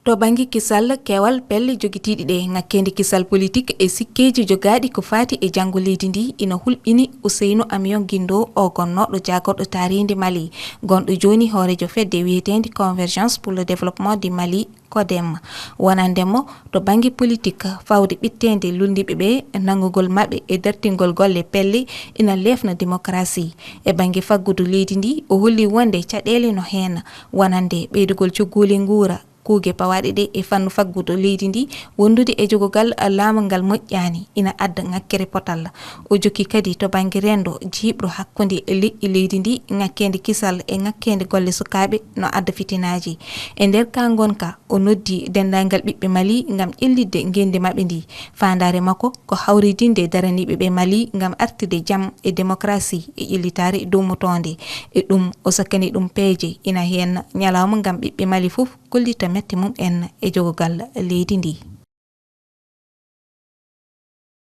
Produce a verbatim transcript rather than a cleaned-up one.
To bannge kisal, keewal pelle jogitiiɗe ɗe ŋakkeende kisal politik e sikkeeji jogaaɗi ko faati e janngo leydi ndi ina hulɓini Ouseynou Amion Guindo, o gonnooɗo jaagorɗo taariindi Mali, gonɗo jooni hooreejo fedde wiyeteende Convergence pour le Développement du Mali, CODEM. Wonande mo, to bannge politik, fawde ɓitteende luulndiiɓe ɓe, nanngugol maɓɓe e dartingol golle pelle ina leefna demokarasi. E bannge faggudu leydi ndi, o holli wonde caɗeele no heen, wonande ɓeydugol cogguuli nguura, kuuge pawaaɗe ɗe e fannu faggudu leydi ndi, wondude e jogogal laamu ngal moƴƴaani, ina adda ŋakkere potal. O jokki kadi to bannge renndo, jiiɓru hakkunde leƴƴi leydi ndi, ŋakkeende kisal e ŋakkeende golle sukaaɓe no adda fitinaaji. E nder kaa ngonka, o noddi denndaangal ɓiɓɓe Mali ngam ƴellitde ngenndi maɓɓe ndi. Faandaare makko ko hawridinde daraniiɓe ɓe Mali ngam artirde jam e demokarasi e ƴellitaare dowmotoonde. E ɗum, o sakkani ɗum peeje, ina heen ñalawma ngam ɓiɓɓe Mali fof kollita mette mum en e jogogal leydi ndi.